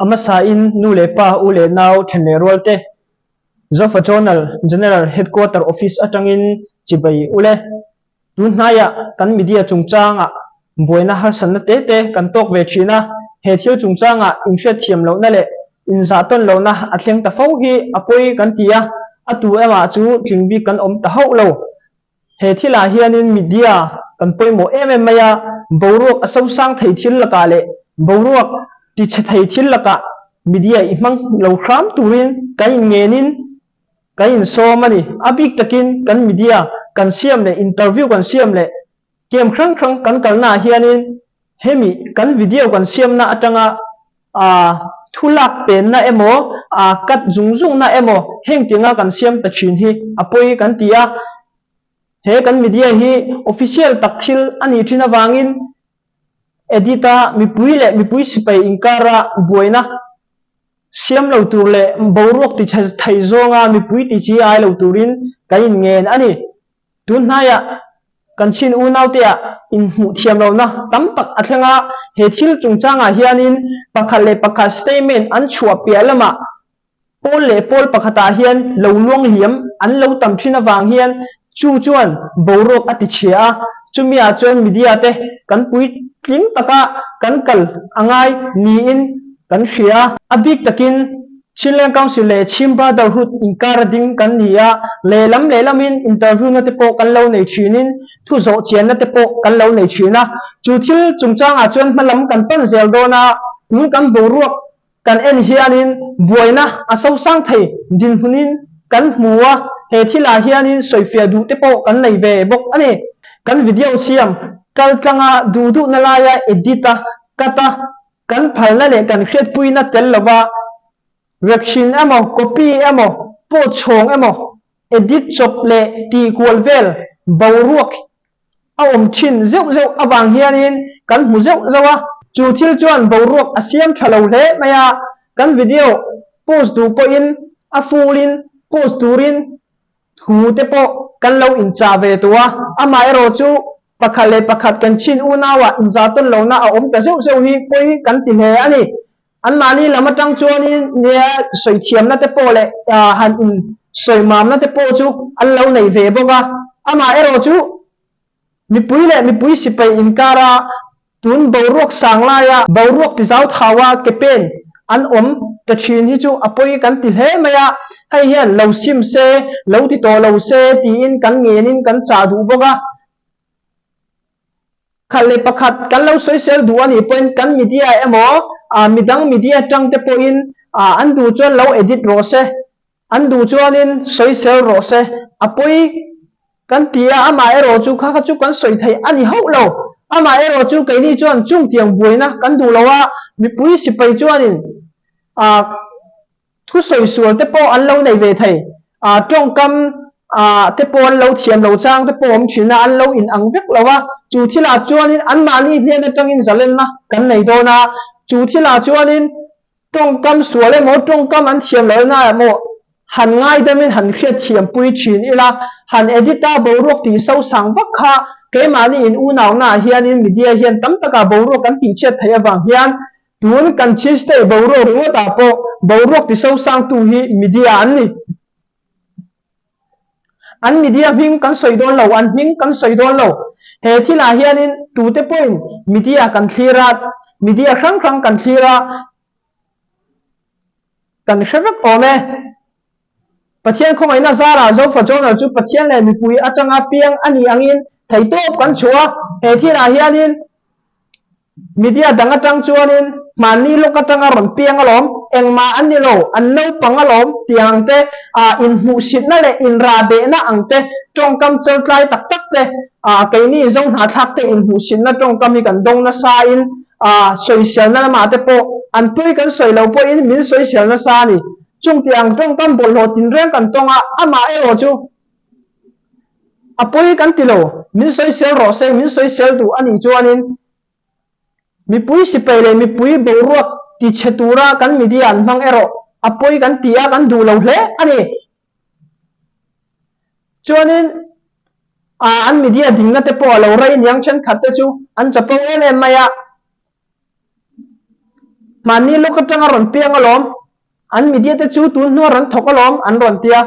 A hmasain nu leh pa, u leh nau, then leh rual te Zofa Journal General Headquarter Office atangin chibai u le. Tun hnaiah kan media chungchangah buaina harsatna te te kan tawk ve thin a, he thil chungchangah inhriatthiam lohna leh inzahtawn lohna a thleng ta fo hi a pawi kan ti a, a tu emah chu tling bik kan awm ta hauh lo. He thilah hianin media kan pawimawh em em mai a, boruak a sosang thei thil lakah leh boruak tichhe thei thil lakah media i hmang lo hram turin kan inngenin kan insawm a ni. A bik takin kan media kan siam leh interview kan siam leh camp hrang hrang kan kalnaah hianin Hemi kan video kan siamna atanga aa thu lak penna emaw aa cut zung zungna emaw heng tinga kan siam ta thin hi a pawi kan ti a. He kan media hi official tak thil a nih thin avangin edit a mipui leh mipui sipai inkara buaina siam lo tur leh boruak ti chhe thei zawnga mipui ti chi ai lo turin kan inngen a ni. Tun hnaiah kan chin unauteah inhmuh thiam lohna tam tak a thleng a, he thil chungchangah hianin pakhat leh pakhat statement an chhuah piah lamah pawl leh pawl pakhatah hian lo luang liam an lo tam thin avang hian chu chuan boruak a tichhia a, chumiah chuan media te kan puitling taka kan kal a ngai niin kan hria a. A bik takin Chinland Council leh Chhim Brotherhood inkar a ding kan ni a, lehlam lehlamin interview na te pawh kan lo nei thinin thu zawh chianna te pawh kan lo nei thin a. Chu thil chungchangah chuan hmalam kan pan zel dawn a, tun kan boruak kan en hianin buaina a sosang thei dinhmunin kan hmu a, he thilah hianin sawifiah duh te pawh kan nei ve bawk a ni. Kan video siam kaltlanga duh duhna laia edit a, cut a, Kan phalna leh kan hriatpuina tel lova reaction emaw, copy emaw, pawh chhawng emaw, edit chawp leh tih kual vel boruak a awm thin zeuh zeuh avang hianin kan hmu zeuh zeuh a. Chu thil chuan boruak a siam tha lo hle mai a, kan video post duh pawhin a full in post turin Thu te pawh kan lo inchah ve tawh a, amaherawh chu pakhat leh pakhat kan chin unauah inzahtawn lohna a awm ta zeuh zeuh hi pawi kan ti hle a ni. Anmahni lam atang chuanin nia sawithiamna te pawh leh han insawimamna te pawh chu an lo nei ve bawk a, amaherawh chu Mipui leh mipui sipai inkara tun boruak sang laia boruak tizau thaua ke pen an awm ta thin hi chu a pawi kan ti hle mai a, hei hian lo sim se, lo ti tawh lo se tiin kan ngenin kan chah duh bawk a. Khat leh pakhat kan lo sawisel duh a nih pawhin kan media emaw midang media tangte pawhin an duh chuan lo edit rawh se. An duh chuanin sawisel rawh se, a pawi kan ti a, amah erawh chu kha kha chu kan sawi theih a ni hauh lo. Amah erawh chu keini chuan chungtiang buaina kan duh lo a, mipui sipai chuanin ah thu sawi sual te pawh an lo nei ve thei, ah tawngkam ah te pawh an lo thiam lo chang te pawh awm thin a, an lo in ang vek lo a, chu thilah chuanin anmahni hnen atangin zalenna kan nei dawn a, chu thilah chuanin Tawngkam sual emaw, tawngkam an thiam lo ena emaw han ngaidamin han hriatthiam pui thin ila, han edit a boruak tih sosang vak kha keimahni in unauna ah hianin media hian tam takah boruak kan tihchhiat theih avang hian tun kan Chin State boruak ringawt ah pawh boruak ti sosang tu hi media an ni. An media hming kan sawi dawn lo, an hming kan sawi dawn lo. He thilah hianin tute pawhin media kan thlir a, media hrang hrang kan thlir a, kan hre vek awm e. Pathian khawngaihna zarah Zofa Journal chu Pathian leh mipui atanga piang a nih angin theihtawp kan chhuah a, he thilah hianin Media dang atang chuanin hmanni lawk atanga rawn piang alawm, engmah an ni lo, an naupang alawm tih ang te, ah inhmuhsitna leh inrahbehna ang te, tawngkam chaltlai tak tak te, ah keini zo hnahthlak te inhmuhsitna tawngkam hi kan dawng nasa in, ah sawiselna lamah te pawh an tui kan sawi lo pawhin min sawisel nasa a ni. Chung tih ang tawngkam bawlhhlawh tinreng kan tawng a, amah erawh chu A pawi kan ti lo, min sawisel rawh se, min sawisel duh a nih chuanin mipui sipai leh mipui boruak ti chhe tura kan media an hmang erawh a pawi kan ti a, kan duh lo hle a ni. Chuanin an media dingna te pawh a lo rei niang thenkhat te chu an chapo em em mai a. Mahni lawk atanga rawn piang alawm, an media te chu tun hnua rawn thawk alawm an rawn ti a.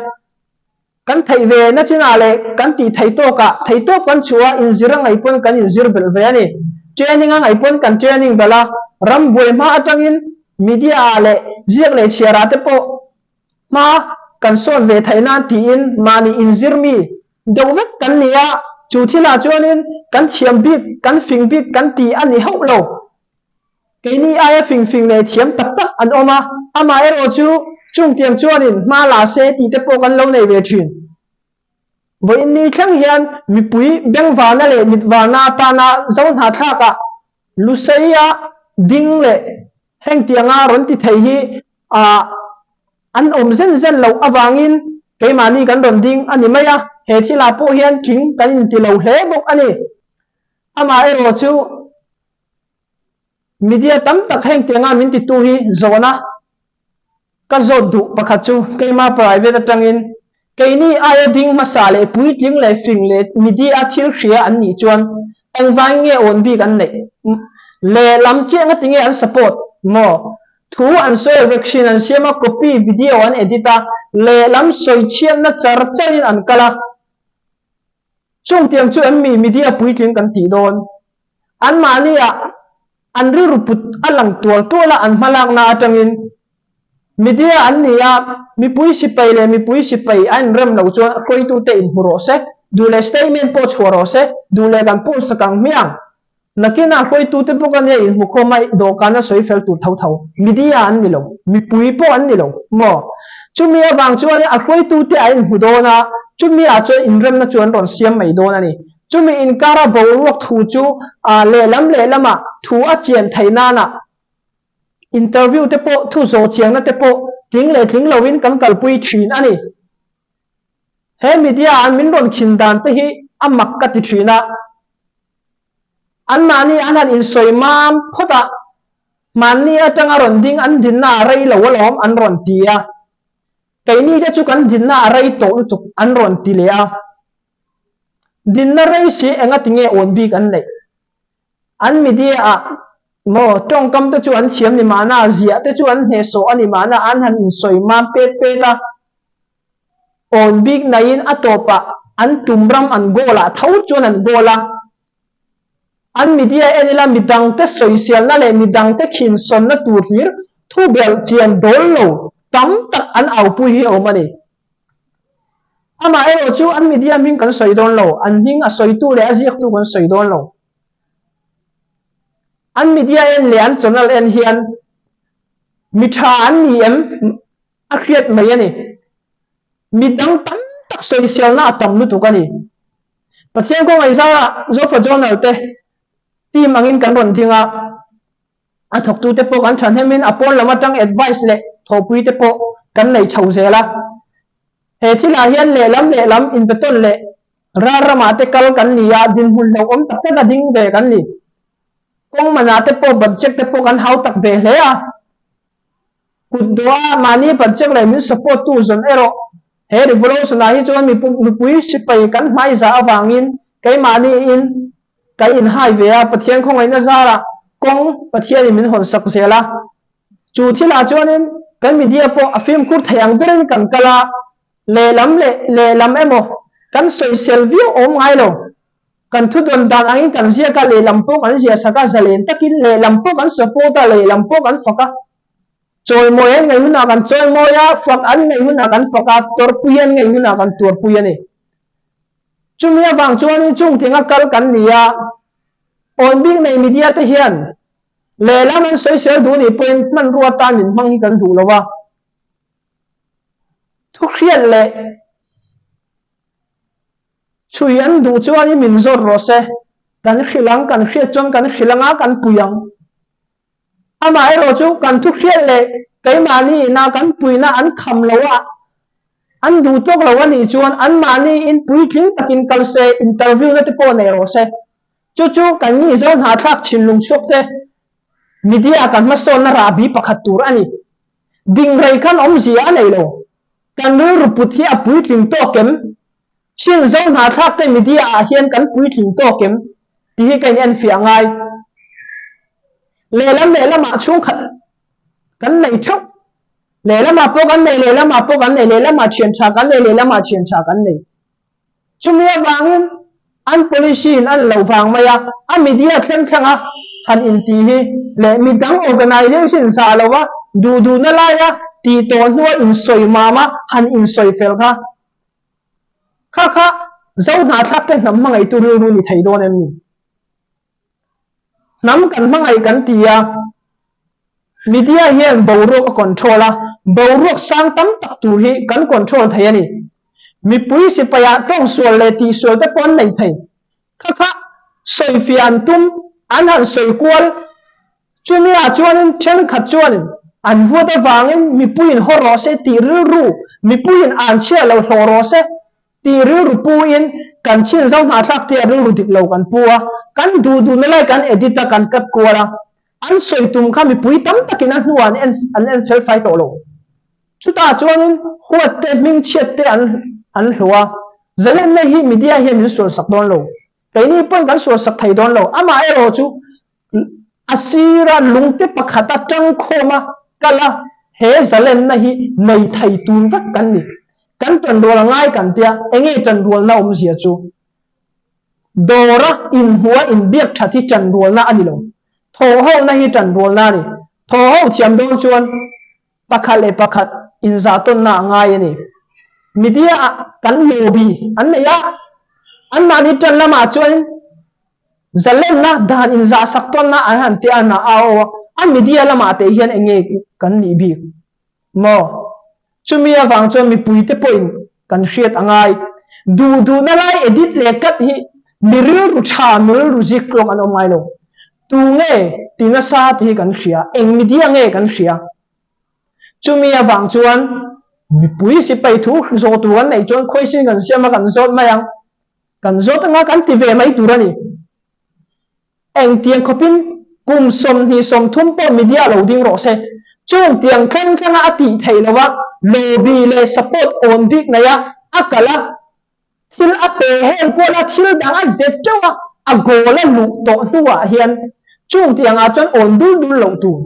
Kan theih ve na chinah leh kan tih theih tawkah theih tawp kan chhuah a, inzir a ngaih pawn kan inzir belh ve a ni. Training a ngaih pawn kan training belh a, ram buai hma atangin media ah leh ziak leh chhiar ah te pawh hma kan sawn ve theih nan tiin mahni inzir mi deuh vek kan ni a, chu thilah chuanin kan thiam bik, kan fing bik kan ti a ni hauh lo. Keini aia fing fing leh thiam tak tak an awm a, amaherawh chu chungtiang chuanin hma la se tih te pawh kan lo nei ve thin. Vawiin ni thleng hian mipui bengvarna leh mitvarna atana zo hnahthlakah Luseia ding leh hengtianga rawn ti thei hi an awm zen zen loh avangin keimahni kan rawn ding a ni mai a, he thilah pawh hian tling kan inti lo hle bawk a ni. Amaherawh chu Media tam tak heng tianga min titu hi zawhna ka zawt duh pakhat chu keima private atangin keini aia ding hmasa leh puitling leh fing leh media thil hria an nih chuan engvangin nge awn bik an neih lehlam chiah ngatinge an support maw thu an sawi a vaccine an siam a copy video an edit a lehlam sawichhiatna char charin an kal a Chungtiang chu em mi media puitling kan tih dawn? Anmahni ah an rilru put a lang tual tual a an hmalakna atangin media an ni a, mipui sipai leh mipui sipai a inrem lo chuan a hruaitute inhmu rawh se, duh leh statement pawh chhuah rawh se, duh leh kan post sak ang hmiang. Nakinah hruaitute bawk ania inhmukhawm a dawhkan a sawi fel tur tho tho. Media an ni lo, mipui pawh an ni lo maw? Chumi avang chuan a hruaitute a inhmu dawn a, chumi ah chuan inremna chu an rawn siam mai dawn a ni. Chumi inkara boruak thu chu lehlam lehlamah thu a chian theih nana interview te pawh thu zawh chiangna te pawh tling leh tling loin kan kalpui thin a ni. He media an min rawn khin dan te hi a mak ka ti thin a. Anmahni an han insawi mam phawt a, hmanni atanga rawn ding an dinna a rei lo alawm an rawn ti a, keini te chu kan dinna a rei tawh lutuk an rawn ti leh a. Dinna rei si enga tinge awn bik an neih? An media ah maw tawngkam te chu an thiam ni mahna, ziah te chu an hnehsawh a ni mahna an han insawi mam pet pet a. Awn bik naiin a tawpah an tum ram an goal ah tho chuan an goal a. An media en ila midangte sawiselna leh midangte khinsawnna tur hlir thu belh chian dawl lo tam tak an aupui hi a awm a ni. Amah erawh chu an media hming kan sawi dawn lo, an hming a sawitu leh a ziaktu kan sawi dawn lo. An media en leh an channel en hian mi tha an ni em? A hriat mai a ni. Mi dang tam tak sawiselna a tam lutuk a ni. Pathian kawng ngaihzara Zofa Journal te team angin kan rawn ding a, a thawktute pawh kan thahnemin a pawn lam atang advice leh thawhpui te pawh kan nei chho zel a. He thilah hian lehlam lehlam inbetawn leh ral ramah te kal kan ni a, dinhmun hlauhawm tak tak a ding ve kan ni. Kawng manah te pawh budget te pawh kan hau tak ve hle a. Kut dawha mahni budget leh min support tu zawn erawh he revolution ah hi chuan mipui sipai kan hmaiza avangin keimahni in kan inhai ve a, Pathian khawngaihna zarah kawng Pathianin min hawn sak zel a. Chu thilah chuanin kan media pawh a fimkhur thei ang berin kan kal a, lehlam leh lehlam emaw kan sawisel viau awm ngai lo. Kan thudawn dan angin kan ziak a, lehlam pawh kan ziah sak a, zalen takin lehlam pawh kan support a, lehlam pawh kan fak a. Chawimawi an ngaih hunah kan chawimawi a, fak an ngaih hunah kan fak a, tawrhpui an ngaih hunah kan tuarpui a ni. Chumi avang chuanin chung tinga kal kan ni a, awn bik nei media te hian lehlam an sawisel duh nih pawhin hmanrua tan min hmang hi kan duh lo a. Thuhriat leh Chhui an duh chuan i min zawt rawh se, kan hrilh ang, kan hriat chuan kan hrilh anga kan pui ang. Amaherawh chu kan thu hriat leh keimahni ina kan puihna an kham lo a, an duh tawk lo a nih chuan anmahni in puitling takin kal se, interview na te pawh nei rawh se. Chu chu kan ni zo hnahthlak thinlung chhuak te media kan hmasawnna rahbi pakhat tur a ni. Dingrei khan awmzia a nei lo. Kan rilru put hi a puitling tawk em? Chin zo hnahthlak te media ah hian kan puitling tawk em? Tih hi ka in enfiah ngai. Lehlam lehlamah chhungkhat. Kan nei theuh. Lehlamah pawh kan nei, lehlamah pawh kan nei, lehlamah thian tha kan nei, lehlamah thian tha kan nei. Chumi avangin an policy in an lo vang mai a, a media thleng thleng a han intih hi leh midang organisation zah lova duh duhna laia tih tawh hnua insawi mam a han insawi fel kha kha kha Zo hnahthlak te hnam hmangaihtu rilru ni thei dawn em ni? Hnam kan hmangaih kan ti a, media hian boruak a control a, boruak sang tam tak tur hi kan control thei a ni. Mipui sipaiah tawngsual leh tihsual te pawh an nei thei. Kha kha sawifiah an tum, an han sawi kual. Chumi-ah chuanin thenkhat chuanin an huat avangin mipuiin haw rawh se tih rilru, mipuiin an chhiah lo hlawh rawh se Tih rilru pu in kan chin zo hnahthlak te a rilru dik lo kan pu a, kan duh duhna lai kan edit a, kan cut kual a, an sawi tum kha mipui tam takin a hnuah an en an en fel fai tawh lo. Chutah chuanin huat te hmingchhiat te an an hlawh a, zalenna hi media hian min sualsak dawn lo, keini pawhin kan sualsak thei dawn lo, amaherawh chu A sira lungte pakhat a tangkhawm a kal a, he zalenna hi nei thei tur vek kan ni. Kan tanrual a ngai kan tia, enge tanrualna awmzia chu? Dawra inhmuha inbiak that hi tanrualna a ni lo. Thawhhona hi tanrualna a ni. Thawhho thiam dawn chuan pakhat leh pakhat inzahtawnna a ngai a ni. Media ah kan lobby an nei a, anmahni tan lamah chuan Zalenna dan inzahsak tawnna an han ti a, na a aw a, a media lamah teh hian eng nge kan nih bik maw? Chumi avang chuan mipuite pawhin kan hriat a ngai. Duh duhna lai edit leh cut hi mi rilru tha, mi rilru zik tlawng an awm ngai lo. Tu nge ti nasa tih hi kan hria, eng media nge kan hria. Chumi avang chuan mipui sipai thu zawh tur an neih chuan khawisin kan siam a kan zawt mai ang. Kan zawt anga kan ti ve mai tur a ni. Engtiang khawpin kum 20 30 pawh media lo ding rawh se. Chung tiang thleng thleng a a tih theih lo a, lobby leh support awn bik nei a, a kal a, thil a pe hel kual a, thil dang a zet teuh a, a goal a luh tawh hnuah hian chung tiang ah chuan awn dul dul loh tur.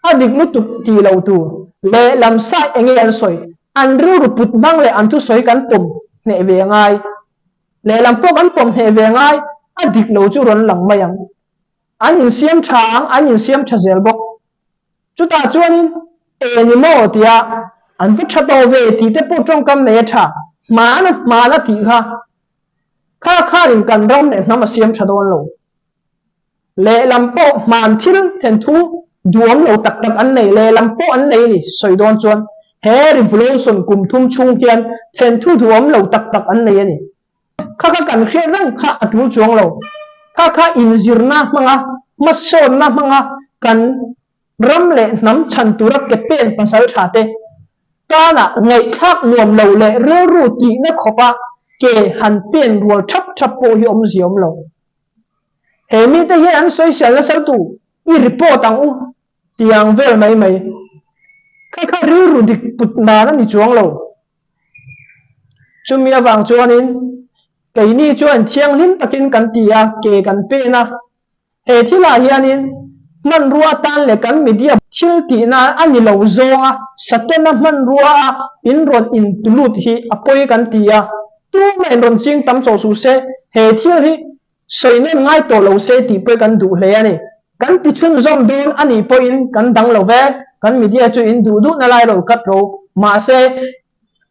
A dik lutuk tih lo tur lehlam side enge an sawi, an rilru put hmang leh an thusawi kan pawm hneh ve ngai. Lehlam pawh kan pawm hneh ve ngai, a dik lo chu rawn lang mai ang. An insiam tha ang, an insiam tha zel bawk. Chutah chuanin e ni maw tia an va tha tawh ve tih te pawh tawngkam nei a tha, hmana hmana tih kha kha khanin kan ram leh hnam a siam tha dawn lo. Lehlam pawh hman thil thenthu duam lo tak tak an nei, lehlam pawh an nei ni sawi dawn chuan he revolution kum thum chhung hian thenthu duam lo tak tak an nei a ni. Kha kha kan hriat reng kha a tul chuang lo. Kha kha inzirna hmanga, hmasawnna hmanga kan ram leh hnam chhan tura ke pen pasal tha te tanah ngaihthlak nuam lo leh rilru tihna khawpa ke han pen rual thap thap pawh hi awmzia awm lo. He mite hian an sawisel nasa tu i report ang u tih ang vel mai mai. Kha kha rilru dik put dan a ni chuang lo. Chumi avang chuanin keini chuan thianghlim takin kan ti a, ke kan pen a. He thilah hianin hmanrua atan leh kan media thil tihna a ni lo zawnga Satana hmanrua a in rawn intulut hi a pawi kan ti a. Tumah in rawn ching tam chawh suh se, he thil hi sawi nawn ngai tawh lo se tih pawh kan duh hle a ni. Kan ti chhunzawm dawn a nih pawhin kan dang lo ve, kan media chu in duh duhna lai lo cut ro, mahse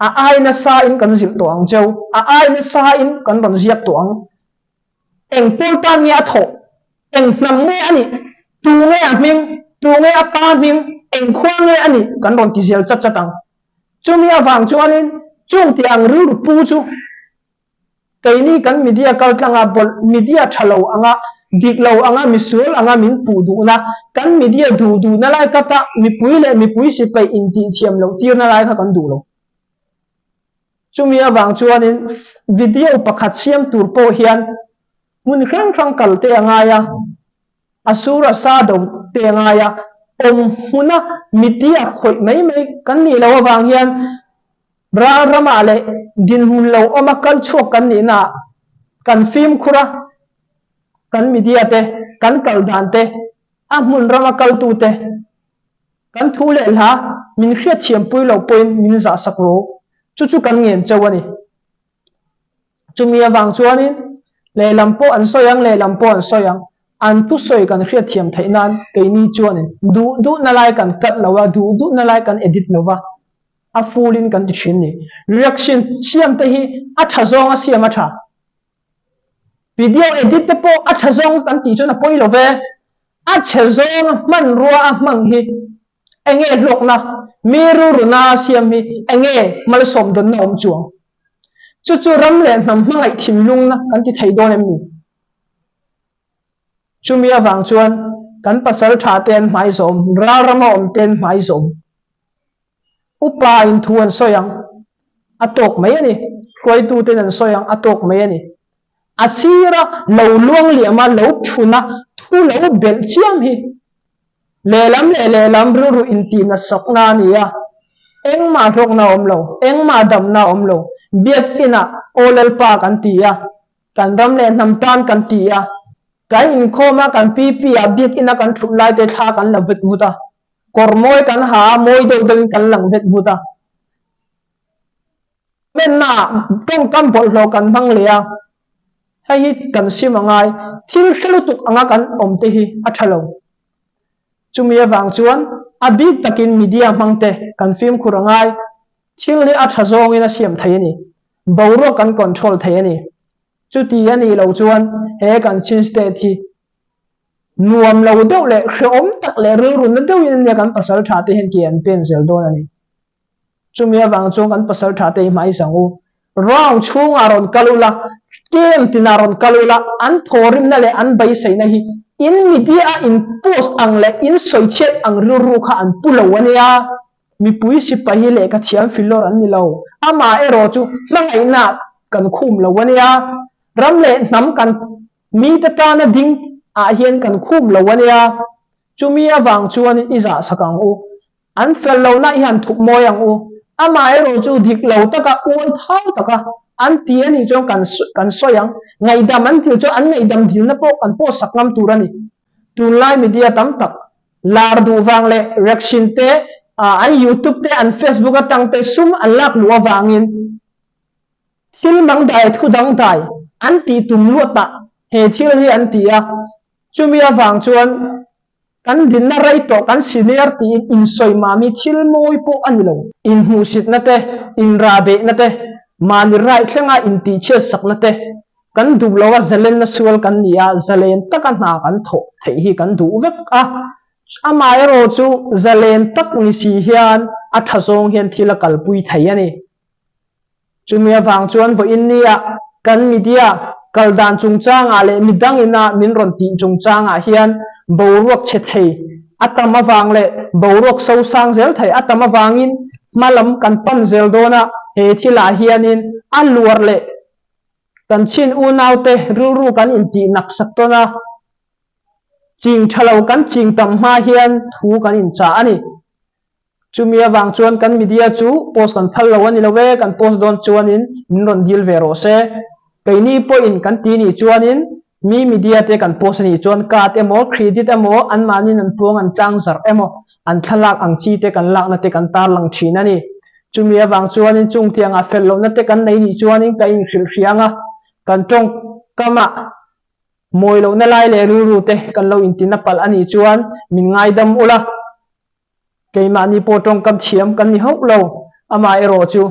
a ai nasa in kan zilh tawh ang cheu, a ai nasa in kan rawn ziak tawh ang. Eng pawl tan nge a thawh? Eng hnam nge a nih? Tu nge a hming? Tu nge a pa hming? Eng khua nge a nih? Kan rawn ti zel chat chat ang. Chumi avang chuanin chung tih ang rilru pu chu keini kan media kaltlanga bawlh media tha lo anga dik lo anga misual anga min puh duhna kan media duh duhna lai kata mipui leh mipui sipai intih thiam loh tirna lai kha kan duh lo. Chumi avang chuanin video pakhat siam tur pawh hian hmun hrang hrang kal te a ngai a. A sur a sa do te a ngai a, awm hmuna mitia khawih mai mai kan nih loh avang hian ral ramah leh dinhmun lo awma kal chhuak kan nihnaah kan fimkhur a, kan media te, kan kal dan te, a hmun rama kaltute. Kan thu leh hla min hriatthiampui loh pawhin min zahsak rawh. Chu chu kan ngen chauh a ni. Chumi avang chuanin lehlam pawh an sawi ang, lehlam pawh an sawi ang. An thusawi kan hriatthiam theih nan keini chuanin duh duhna lai kan cut lo a, duh duhna lai kan edit lo va, a full in kan ti thin ni. Reaction siam te hi a tha zawng a siam a tha. Video edit te pawh a tha zawng kan tih chuan a pawi lo ve. A chhe zawng a hmanrua a hmang hi enge hlawkna, mi rilruna a siam hi enge malsawm dawnna awm chuang. Chu chu ram leh hnam hmangaih thinlungna kan ti thei dawn em ni? Chumi avang chuan kan pasal tha te an hmai zawm, ralrama awm te an hmai zawm. Upa in thu an sawi ang, a tawk mai a ni. Hruaitu ten an sawi ang, a tawk mai a ni. A sira lo luang liama lo phuna thu lo belh chiam hi lehlam leh lehlam rilru intihna sakna a ni a, engmah hlawkna a awm lo, engmah damna a awm lo. Biakinah Aw Lalpa kan ti a, kan ram leh hnam tan kan ti a, kan inkhawm a, kan pipi a, biakina kan thut lai te thla kan la vet vut a, kawr mawi kan ha a, mawi deuh deuhin kan lang vet vut a. Mennaah tawngkam bawlhhlawh kan hmang leh a, hei hi kan sim a ngai. Thil hre lutuk anga kan awm te hi a tha lo. Chumi avang chuan a bik takin media hmang te kan fimkhur a ngai. Thil hi a tha zawngin a siam thei a ni. Boruak kan control thei a ni. Chuti a nih loh chuan he kan Chin State hi nuam lo deuh leh hrehawm tak leh rilru na deuhin ania kan pasal tha te hian ke an pen zel dawn a ni. Chumi avang chuan kan pasal tha te hi hmai sang u. Round chhungah rawn kal ula, camp tinah rawn kal ula, an thawhrimna leh an beiseina hi in media a in post ang leh in sawichhiat ang rilru kha an pu lo a nia. Mipui sipai hi lehkha thiam filawr an ni lo. Amah erawh chu hmangaihna kan khum lo a nia. Ram leh hnam kan mite tana ding ah hian kan khum lo a nia. Chumi avang chuan i zahsak ang u. An fel lohna i han thup mawi ang u. Amaherawh chu dik lo taka, uai thau taka an ti a nih chuan kan kan sawi ang. Ngaihdam an dil chuan an ngaihdam dilna pawh kan pawh sak ngam tur a ni. Tunlai media tam tak lar duh vang leh reaction te, an youtube te, an facebook atang te sum an lak luh avangin thil mangdai thu dangdai an tih tum luatah he thil hi an ti a. Chumi avang chuan Kan dinna rei tawh kan senior tiin insawi mahmi thil mawi pawh a ni lo. Inhmuhsitna te, inrahbehna te, mahni right thlenga intihchhiatsakna te kan duh lo a, zalenna sual kan ni a, zalen taka hna kan thawh theih hi kan duh vek a. Amaherawh chu zalen tak ni si hian a tha zawng hian thil a kalpui thei a ni. Chumi avang chuan vawiin nia kan media kal dan chungchangah leh midang ina min rawn tih chungchangah hian boruak chhe thei a tam avang leh boruak sosang zel thei a tam avangin hma lam kan pan zel dawn a, he thilah hianin a luar leh kan chhin unaute rilru kan intih naksak tawn a, ching tha lo kan ching tam hma hian thu kan inchah a ni. Chumi avang chuan kan media chu post kan phal lo a ni lo e, kan post dawn chuanin min rawn deal ve rawh se. Keini pawhin kan ti nih chuanin mi media te kan post a nih chuan card emaw, credit emaw, anmahniin an puang an tlang zarh emaw, an thlalak ang chi te kan lakna te kan tarlang thin a ni. Chumi avang chuanin chung tiangah fel lohna te kan nei nih chuanin ka inhrilh hriang a, kan tawngkamah mawi lohna lai leh rilru te kan lo intina palh a nih chuan min ngaidam ula. Keimahni pawh tawngkam thiam kan ni hauh lo. Amah erawh chu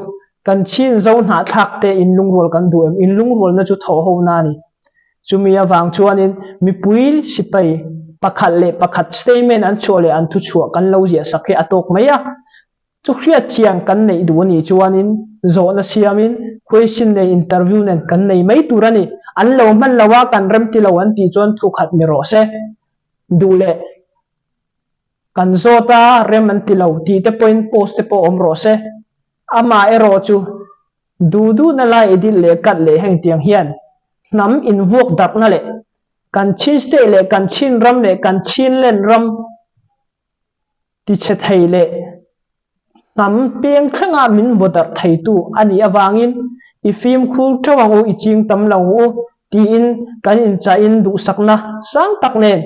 kan chin zo hnahthlak te inlungrual kan duh em? Inlungrualna chu thawh hona a ni. Chumi avang chuanin mipui sipai pakhat leh pakhat statement an chhuah leh an thuchhuah kan lo ziah sak hi a tawk mai a. Chu hriat chiang kan neih duh a nih chuanin zawhna siamin question leh interview nen kan nei mai tur a ni. An lo hman lo a, kan remti lo an tih chuan thukhat ni rawh se. Duh leh. Kan zawt a, rem an ti lo tih te pawhin post te pawh awm rawh se. Amah erawh chu duh duhna lai edit leh cut leh heng tiang hian hnam invuak darhna leh kan Chin State leh kan Chin ram leh kan Chinland ram tichhe thei leh hnam peng thlenga min vaw darh theitu a nih avangin i fimkhur theuh ang u, i ching tam lo ang u tiin kan inchahin duhsakna sang tak nen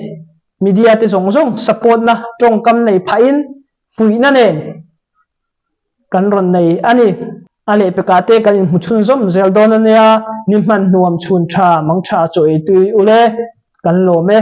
media te zawng zawng support na tawngkam nei phahin. Puihna nen kan rawn nei a ni. A lehpekah te kan inhmu chhunzawm zel dawn a nia, ni hman hnuam chhun tha, mang tha chaw ei tui ule, kan lawm e.